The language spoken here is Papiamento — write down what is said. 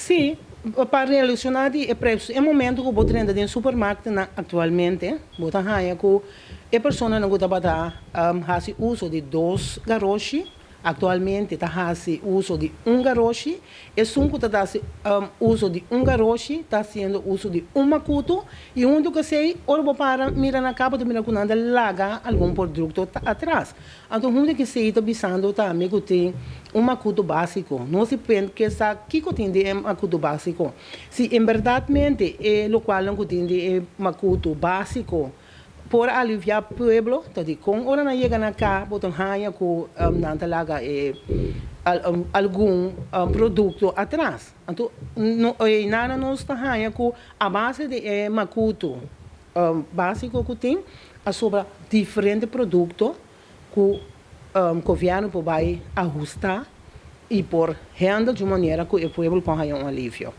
Si, pa relashoná di e preis, e momento ku bo ta drenta den supermarkt aktualmente, bo ta haña ku e personanan ku tabata hasi uso di dos garoshi, aktualmente ta hasi uso di un garoshi. Esun ku ta hasi uso di un garoshi, ta hasiendo uso di un makutu, i huntu ku esei, ora bo para mira na kaba, ta mira ku nan ta laga algun produkto atras. Anto huntu ku esei ta bisando tambe ku tin un makutu básiko. Nos ke sa kiko tin den e makutu básiko. Si en berdatmente e lokual ku tin den e makutu básiko por aliviá pueblo, ta dikon ora nan yega na kas, bo ta haña ku nan ta laga e algun produkto atras. Anto, no, nada nos ta haña ku a base di e makutu básiko ku tin, a sobra diferente produkto ku gobièrnu por bai ahustá i por handle di un manera ku e pueblo por haña un alivio.